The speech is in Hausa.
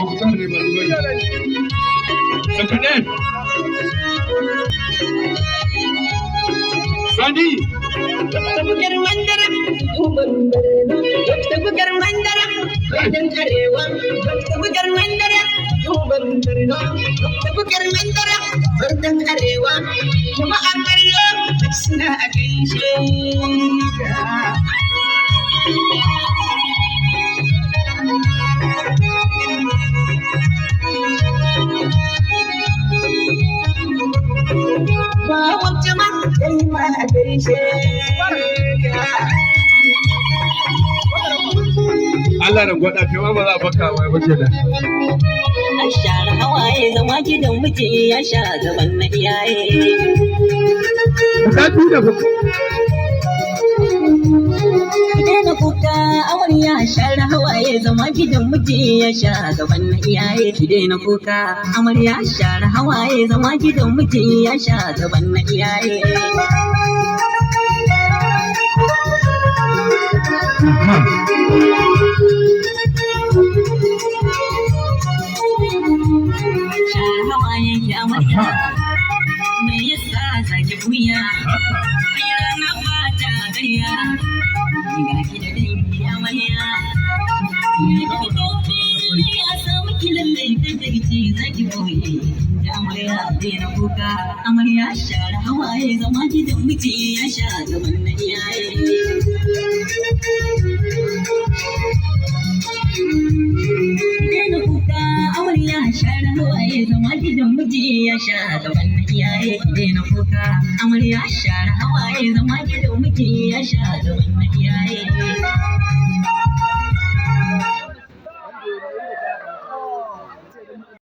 Muktar ne ba ni bane. Sakaɗe. Sani. Bukar Mandara, Uban Borno, Dr. Bukar Mandara, Birnin Arewa, Dr. Bukar Mandara, Uban Borno, Dr. Bukar Mandara, Birnin Arewa, jama'ar kallo suna a gaishe ka. Bawan jama'a kai ma a gaishe ka. Allah da gwada kai ma ba za a baka ba ba kenan. A share hawaye, zama gidan miji ya sha gaban na iyaye. Guda biyu da Daina kuka amarya, share hawaye, zama gidan miji ya sha gaban na iyaye. Ki daina kuka amarya, share hawaye, zama gidan miji ya sha gaban na iyaye. Share hawaye ki amarya, me yasa zaki buya? Ai rana ba ta ƙarya, ga ki da dangi amarya. Ya fito fili ya samu ki lalle kada ki ce zaki boye. Da amarya, daina kuka amarya, share hawaye, zama gidan miji ya sha gaban na iyaye. Daina kuka amarya, share hawaye, zama gidan miji ya sha gaban na iyaye. Daina kuka amarya, share hawaye, zama gidan miji ya sha gaban na iyaye.